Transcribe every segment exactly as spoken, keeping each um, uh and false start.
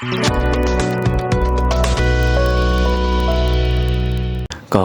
Ka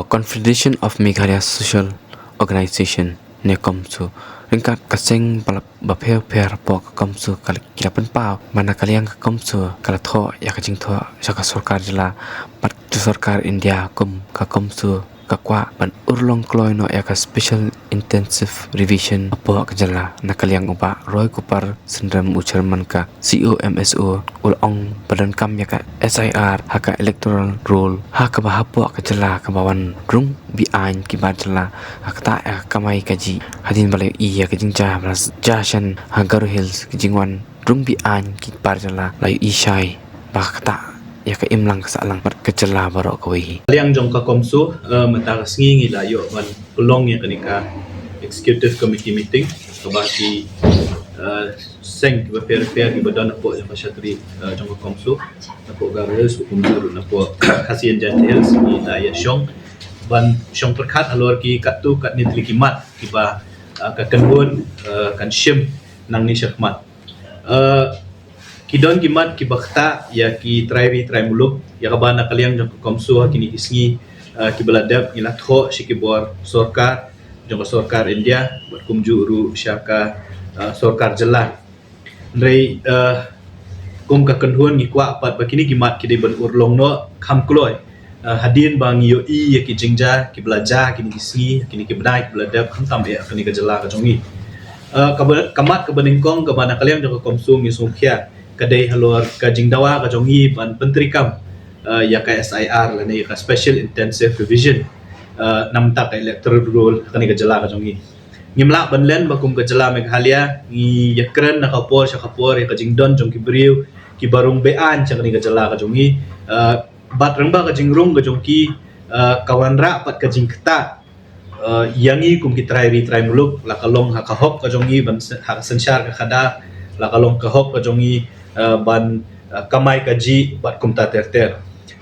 Confederation of Meghalaya Social Organization ne CoMSO, ryngkat ka seng ba la, ba pher pher hapoh ka CoMSO ka la, ki la pynpaw ba na ka liang ka CoMSO ka la thoh ïa ka jingthoh sha ka sorkar jylla bad ka sorkar India kum ka CoMSO ka kwah ban urlong kloi noh ïa ka Special Intensive Revision hapoh ka jylla. Na ka liang u Bah Roy Kupar Synrem, u chairman ka CoMSO, u la ong ba donkam ïa ka SIR ha ka electoral roll ha kaba hapoh ka jylla kaba wan rung beaiñ ki bar jylla ha kata ïa ka kamai kajih, hadien ba la ïohi ïa ka jingjia ba la jia shen ha Garo Hills, ka jingwan rung beaiñ ki bar jylla la ïohi shai ba kata ïa ka imlang ka sahlang bad ka jylla baroh kawei hi. Liang jong ka CoMSO, eh, mynta ka sngi ngi la ïoh ban pynlong ïa kane ka executive committee meeting kaba ki, eh, seng kiba pher pher kiba don hapoh jong ka shatri, eh, jong ka CoMSO, napoh Garo Hills, kumjuh ruh napoh Khasi and Jaintia Hills, ngi la ïa shong ban shong pyrkhat halor ki katto katne tylli ki mat kiba, eh, ka kynhun, eh, kan shim nangne shakhmat. Eh, ki don ki mat kiba ktah ïa ki trai ri trai muluk, ïa kaba na ka liang jong ka CoMSO ha kine ki sngi, eh, kiba la dep ngi la thoh sha ki bor sorkar jong ka sorkar India bad kumjuh ruh sha ka, eh, sorkar jylla. Hynrei, eh, kum ka kynhun ngi kwah pat ba kine ki mat ki dei ban urlong noh kham kloi, eh, hadien ba ngi ïohi ïa ki jingjia kiba la jia kine ki sngi, kine ki bnai kiba la dep, khamtam eh ha kane ka jylla ka jong ngi. Eh, kaba, ka mat kaba nyngkong kaba na ka liang jong ka CoMSO ngi sngewkhia ka dei halor ka jingdawa ka jong ngi ban pyntreikam, eh, ïa ka SIR lane ïa ka Special Intensive Revision, eh, namar ka electoral roll ha kane ka jylla ka jong ngi. Ngim lah ban len ba kum ka jylla Meghalaya ngi ïakren na ka por sha ka por ïa ka jingdon jong ki briew kiba rung beaiñ sha kane ka jylla ka jong ngi. Eh, bad ryngkat ka jingrung ka jong ki, eh, ka wanrah pat ka jingktah, eh, ïa ngi kum ki trai ri trai muluk, la ka long ha ka hok ka jong ngi ban se-, ha ka synshar ka khadar, la ka long ka hok ka jong ngi, eh, ban, eh, kamai kajih bad kumta ter ter.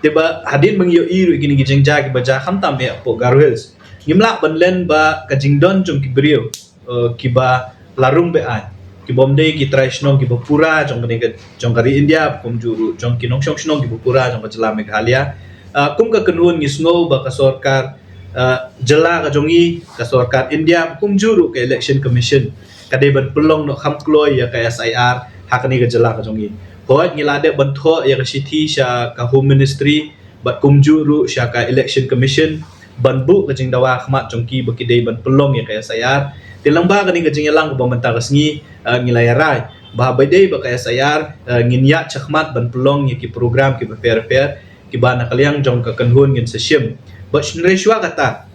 Te ba hadien ba ngi ïohi ruh ïa kine ki jingjia kiba jia khamtam eh hapoh Garo Hills, ngim lah ban len ba ka jingdon jong ki briew, eh, kiba la rung beaiñ, kibym dei ki trai shnong kiba pura jong kane ka, jong ka ri India, kumjuh ruh jong ki nongshong shnong kiba pura jong ka jylla Meghalaya. Eh, kum ka kynhun ngi sngew ba ka sorkar, eh, jylla ka jong ngi, ka sorkar India, kumjuh ruh ka Election Commission ka dei ban pynlong noh kham kloi ïa ka SIR ha kane ka jylla ka jong ngi. Hooid, ngi la dep ban thoh ïa ka shithi sha ka Home Ministry bad kumjuh ruh sha ka Election Commission ban buh ka jingdawa ha khmat jong ki ba ki dei ban pynlong ïa ka SIR. Te lyngba kane ka jingïalang kaba mynta ka sngi, eh, ngi la ïa rai ba haba ïadei bad ka SIR, eh, ngin ïaid shakhmat ban pynlong ïa ki program kiba pher pher kiba na ka liang jong ka kynhun ngin sa shim. Bad hynrei shuwa kata,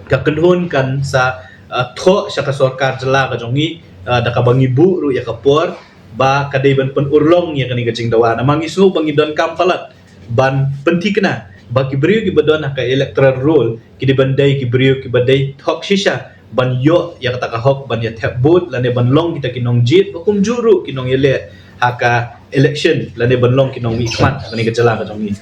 ka kynhun kan sa, eh, thoh sha ka sorkar jylla ka jong ngi, eh, da kaba ngi buh ruh ïa ka por ba ka dei ban pynurlong ïa kane ka jingdawa. Namar ngi sngew ba ngi donkam palat ban pynthikna ba ki briew kiba don ha ka electoral roll ki dei ban dei ki briew kiba dei hok shisha ban ïoh ïa kata ka hok ban ïa thep vote lane ban long kita ki nongjied, ba kumjuh ruh ki nongïaleh ha ka election lane ban long ki nongmihkhmat ha kane ka jylla ka jong ngi.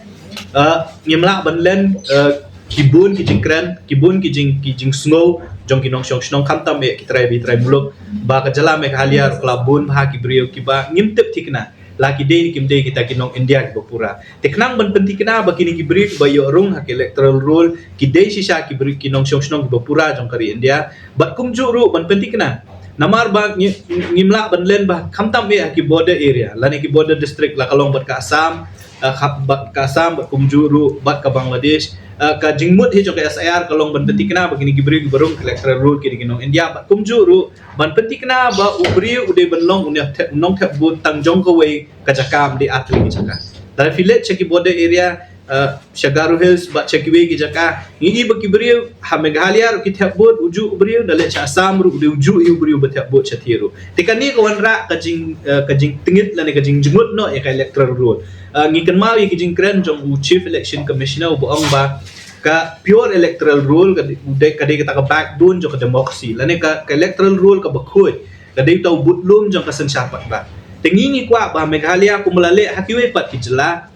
Ah, ngim lah ban len, ah, ki bun ki jingkren, ki bun ki jing, ki jingsngew jong ki nongshong shnong, khamtam eh ki trai ri trai muluk, ba ka jylla Meghalaya ruh ka la bun bha ki briew kiba ngim tip thikna la ki dei ne kim dei kita ki nong India kiba pura. Te khnang ban pynthikna ba kine ki briew kiba ïoh rung ha ka electoral roll ki dei shisha ki briew ki nongshong shnong kiba pura jong ka ri India, bad kumjuh ruh ban pynthikna. Namar ba ngi, ngim lah ban len ba khamtam eh ha ki border area lane ki border district, la ka long bad ka Assam, eh, khap bad ka Assam, bad kumjuh ruh bad ka Bangladesh. Eh, ka jingmut hi jong ka SIR ka long ban pynthikna ba kine ki briew kiba rung ha ka electoral roll ki dei ki nong India, bad kumjuh ruh ban pynthikna ba u briew u dei ban long u nongthep, nongthep vote tang jong kawei ka jaka, ym dei ar tylli ki jaka. Lada phi leit sha ki border area, eh, sha Garo Hills bad sha kiwei ki jaka, ngi i ba ki briew ha Meghalaya ruh ki thep vote ujuh u briew, da leit sha Assam ruh u dei ujuh hi u briew ba thep vote shathie ruh. Te kane ka wanrah ka jing, eh, ka jingtngit lane ka jingjngut noh ïa ka electoral roll. Eh, ngi kynmaw ïa ki jingkren jong u Chief Election Commissioner uba ong ba ka pure electoral roll ka dei, ka dei kata ka backbone jong ka democracy lane ka, ka electoral roll kaba khuid, ka dei uta u budlum jong ka synshar paidbah. Te ngi, ngi kwah ba Meghalaya kumba la leh ha kiwei pat ki jylla,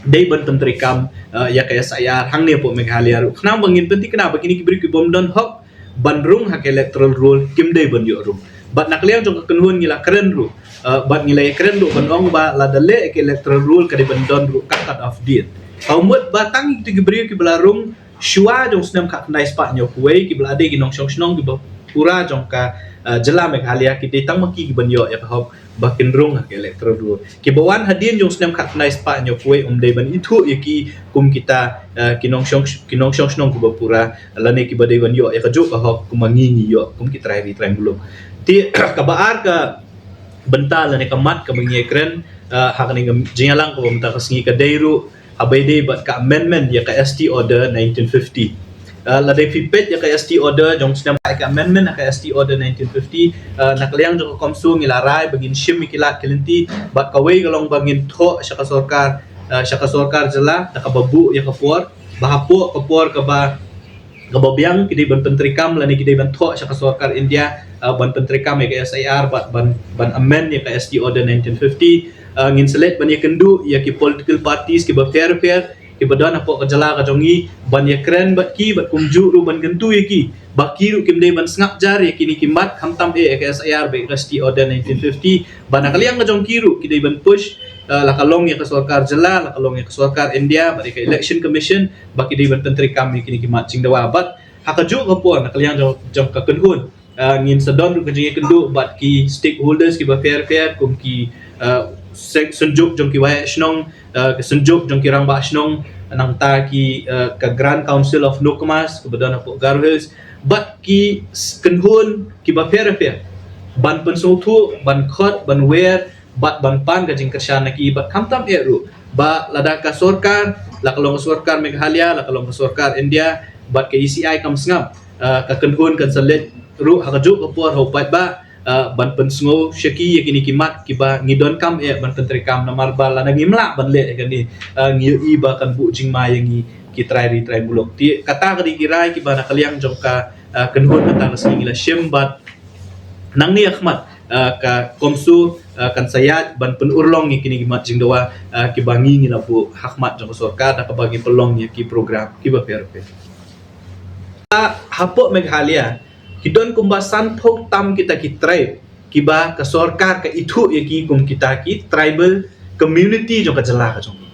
dei ban pyntreikam, eh, ïa ka SIR hangne hapoh Meghalaya ruh, khnang ba ngin pynthikna ba kine ki briew kibym don hok ban rung ha ka electoral roll kim dei ban ïoh rung. Bad na ka liang jong ka kynhun ngi la kren ruh, Uh, bad ngi la ïakren ruh ban ong ba lada leh ïa ka electoral roll ka dei ban don ruh ka cut off date. Ka mut ba tang ïa ki briew kiba la rung shuwa jong u snem khatkhyndai spah hynñiewphew wei kiba la dei ki nongshong shnong kiba pura jong ka, uh, jylla Meghalaya ki dei tang ma ki kiban ïoh ïa ka hok ba kin rung ha ka electoral roll. Kiba wan hadien jong u snem khatkhyndai spah hynñiewphew wei ym dei ban ithuh ïa ki kum kita, uh, ki nongshong, ki nongshong shnong kiba pura lane kiba dei ban ïoh ïa kajuh ka hok kum ma ngi ngi ïoh kum ki trai ri trai muluk. Te kaba ar ka bynta lane ka mat kaba ngi ïakren, uh, ha kane ka jingïalang kaba mynta ka sngi ka dei ruh haba ïadei bad ka amendment ïa ka S T Order nineteen fifty. Uh, lada phi peit ïa ka S T Order jong u snem, ïa ka amendment ha ka S T Order nineteen fifty, uh, na ka liang jong ka CoMSO ngi la rai ba ngin shim ïa ki lad ki lynti, bad kawei ka long ba ngin thoh sha ka sorkar, uh, sha ka sorkar jylla da kaba buh ïa ka por ba hapoh ka por kaba kaba biang ki dei ban pyntreikam lane ki dei ban thoh sha ka sorkar India, uh, ban pyntreikam ïa ka S I R bad ban, ban amend ïa ka S T Order nineteen fifty. Uh, ngin sa leit ban ïakynduh ïa ki political parties kiba pher pher kiba don hapoh ka jylla ka jong ngi ban ïakren bad ki bad kumjuh ruh ban kyntu ïa ki ba ki ruh kim dei ban sngap jar ïa kine ki mat khamtam eh ïa ka S I R bad ïa ka S T Order nineteen fifty. Ba na ka liang ka jong ki ruh ki dei ban push, uh, la ka long ïa ka sorkar jylla, la ka long ïa ka sorkar India bad ïa ka Election Commission ba ki dei ban pyntreikam ïa kine ki mat jingdawa. Bad ha kajuh ka por na ka liang jong, jong ka kynhun, uh, ngin sa don ruh ka jingïakynduh bad ki stakeholders kiba pher pher kum ki, uh, seng, synjuk jong ki waheh shnong, uh, ki synjuk jong ki rangbah shnong, nangta ki, uh, ka Grand Council of Nokmas kaba don hapoh Garo Hills bad ki s-, kynhun kiba pher pher ban pynsngewthuh, ban khot, ban wer bad ban pan ka jingkyrshan na ki bad khamtam eh ruh ba lada ka sorkar, la ka long ka sorkar Meghalaya, la ka long ka sorkar India bad ka E C I kam sngap, uh, ka kynhun kan sa leit ruh ha kajuh ka por ha u paidbah, uh, ban pynsngew sha ki ïa kine ki mat kiba ngi donkam eh ban pyntreikam namar ba lada ngim lah ban leh ïa kane, uh, ngi ïohi ba kan buh jingma ïa ngi ki trai ri trai muluk. Te kata ka dei ki rai kiba na ka liang jong ka, uh, kynhun mynta ka sngi ngi la shim bad nangne ha khmat, uh, ka CoMSO, uh, kan sa ïaid ban pynurlong ïa kine ki mat jingdawa, uh, kiba ngi ngi la buh ha khmat jong ka sorkar da kaba ngi pynlong ïa ki program kiba pher pher. Uh, hapoh Meghalaya ki don kumba sanphew tam kita ki tribe kiba ka sorkar ka ithuh ïa ki kum kita ki tribal community jong ka jylla ka jong ngi.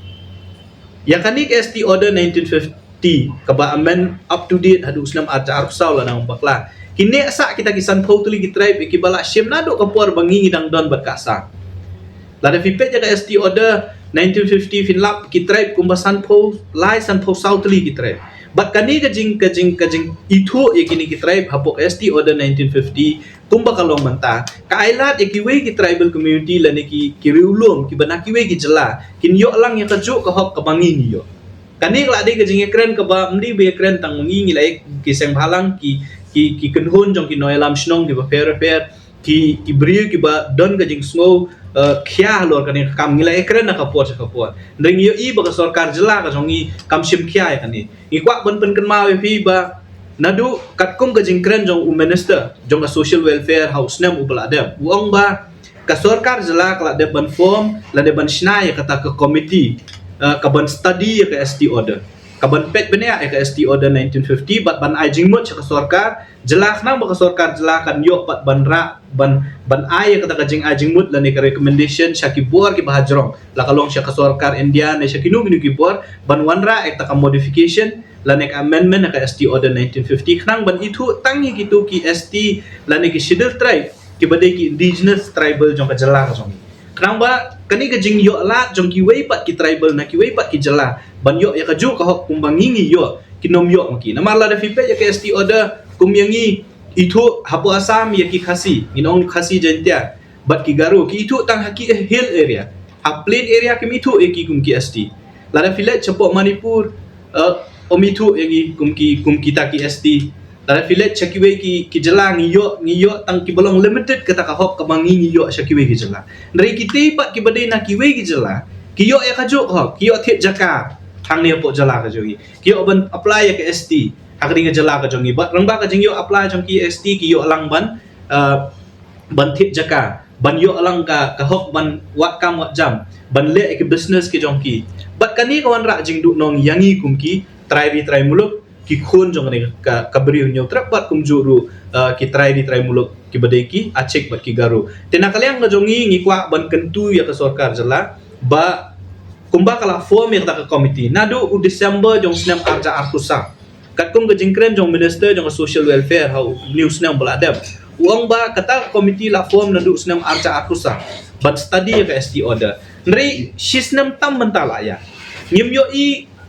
Ïa kane ka S T Order nineteen fifty kaba amend up to date haduh u snem arhajar arphew saw lada ngam bakla. Ki neh sah kita ki sanphew tylli ki tribe ïa kiba la shim naduh ka por ba ngi ngi dang don bad ka Assam. Lada phi peit ïa ka S T Order nineteen fifty phin lap ki tribe kumba sanphew lai sanphew saw tylli ki tribe. Bad kane ka jing, ka jing, ka jingithuh ïa kine ki tribe hapoh ka S T Order nineteen fifty kumba ka long mynta ka ai lad ïa kiwei ki tribal community lane ki, ki riewlum kiba na kiwei ki jylla kin ïoh lang ïa kajuh ka hok kaba ngi ngi ïoh. Kane ka la dei ka jingïakren kaba ym dei ba ïakren tang ma ngi, ngi la ïa ki seng bhalang, ki, ki, ki kynhun jong ki nongïalam shnong kiba pher pher, ki, ki briew kiba don ka jingsngew, eh, khia halor kane ka kam, ngi la ïakren na ka por sha ka por. Hynrei ngi ïohi ba ka sorkar jylla ka jong ngi kam shim khia ïa kane. Ngi kwah ban pynkynmaw ïa phi ba naduh katkum ka jingkren jong u minister jong ka social welfare ha u snem uba la dep, u ong ba ka sorkar jylla ka la dep ban form lane ban shna ïa kata ka committee, eh, ka ban study ïa ka S T order, ka ban peit bniah ïa ka S T order nineteen fifty bad ban ai jingmut sha ka sorkar jylla khnang ba ka sorkar jylla kan ïoh pat ban rah, ban, ban ai ïa kata ka jingai jingmut lane ka recommendation sha ki bor kiba hajrong, la ka long sha ka sorkar India ne sha kino kino ki bor ban wanrah ïa kata ka modification lane ka amendment ha ka S T order nineteen fifty khnang ban ithuh tang ïa kito ki S T lane ki scheduled tribe kiba dei ki indigenous tribal jong ka jylla ka jong ngi. Khnang ba kane ka jingïoh lad jong kiwei pat ki tribal na kiwei pat ki jylla ban ïoh ïa kajuh ka hok kumba ngi ngi ïoh, kin ym ïoh ma ki. Namar lada phi peit ïa ka S T order kum ïa ngi, ithuh hapoh Assam ïa ki Khasi, ngin ong Khasi Jaintia bad ki Garo, ki ithuh tang ha ki hill area. Ha plain area kim ithuh ïa ki kum ki S T. Lada phi leit shapoh Manipur, eh, ym ithuh ïa ngi kum ki, kum kita ki S T. Lada phi leit sha kiwei ki, ki jylla ngi ïoh, ngi ïoh tang kiba long limited kata ka hok kaba ngi ngi ïoh sha kiwei ki jylla. Hynrei kitei pat kiba dei na kiwei ki jylla ki ïoh ïa kajuh ka hok, ki ïoh thied jaka hangne hapoh jylla ka jong ngi. Ki ïoh ban apply ïa ka S T ha kane ka jylla ka jong ngi. Bad rangbah ka jingïoh apply jong ki S T ki ïoh lang ban, eh, ban thied jaka, ban ïoh lang ka, ka hok ban wad kam wad jam, ban leh ïa ki business ki jong ki. Bad kane ka wanrah jingduhnong ïa ngi kum ki trai ri trai muluk, ki khun jong kane ka, ka briew Hynñiewtrep bad kumjuh ruh, eh, ki trai ri trai muluk kiba dei ki Achik bad ki Garo. Te na ka liang ka jong ngi ngi kwah ban kyntu ïa ka sorkar jylla ba kumba ka la form ïa kata ka committee naduh u December jong snem arhajar arphew saw. Katkum ka jingkren jong Minister jong ka Social Welfare ha u new snem ba la dep, u ong ba kata ka committee la form naduh snem arhajar arphew saw ban study ïa ka S T order. Hynrei shi snem tam mynta la ïa ngim ïohi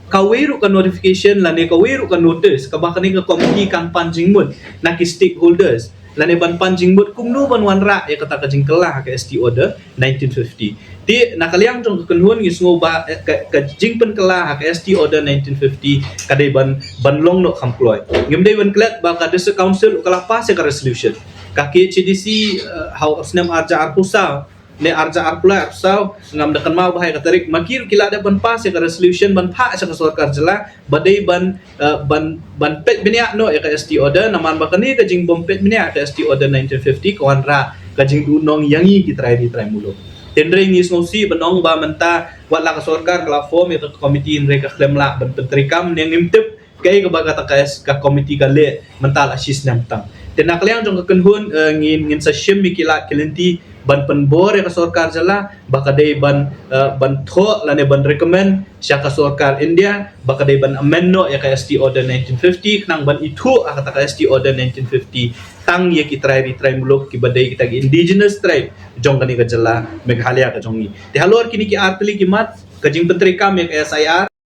kawei ruh ka notification lane kawei ruh ka notice kaba kane ka committee kan pan jingmut na ki stakeholders lane ban pan jingmut kumno ban wanrah ïa kata ka jingkylla ha ka S T order nineteen fifty. Te na ka liang jong ka kynhun ngi sngew ba eh, ka, ka jingpynkylla ha ka S T order nineteen fifty ka dei ban ban long noh kham kloi. Ngim dei ban klet ba ka District Council ka la pass ïa ka resolution. Ka K H A D C eh, ha u snem arhajar arphew saw ne arhajar arphew lai arphew saw, ngam da kynmaw bha ïa ka tarik, ma ki ruh ki la dep ban pass ïa ka resolution ban phah sha ka sorkar jylla ba dei ban eh, ban ban peit bniah noh ïa ka S T order, namar ba kane ka jingbym peit bniah ïa ka S T order nineteen fifty ka wanrah ka jingduhnong ïa ngi ki trai ri trai muluk. Hynrei ngi sngewsih ban ong ba mynta wat la ka sorkar ka la form ïa ka committee hynrei ka khlem lah ban pyntreikam ne ngim tip kaei kaba kata ka S- ka committee ka leh mynta la shi snem tang. Te na ka liang jong ka kynhun eh, ngin ngin sa shim ïa ki lad ki lynti ban pynbor ïa ka sorkar jylla ba ka dei ban eh, ban thoh lane ban recommend sha ka sorkar India ba ka dei ban amend noh ïa ka S T order nineteen fifty khnang ban ithuh ha kata ka S T order nineteen fifty tang ïa ki trai ri trai muluk kiba dei kita ki indigenous tribe jong kane ka jylla Meghalaya ka jong ngi. Te halor kine ki artylli ki mat ka jingpyntreikam ïa ka S I R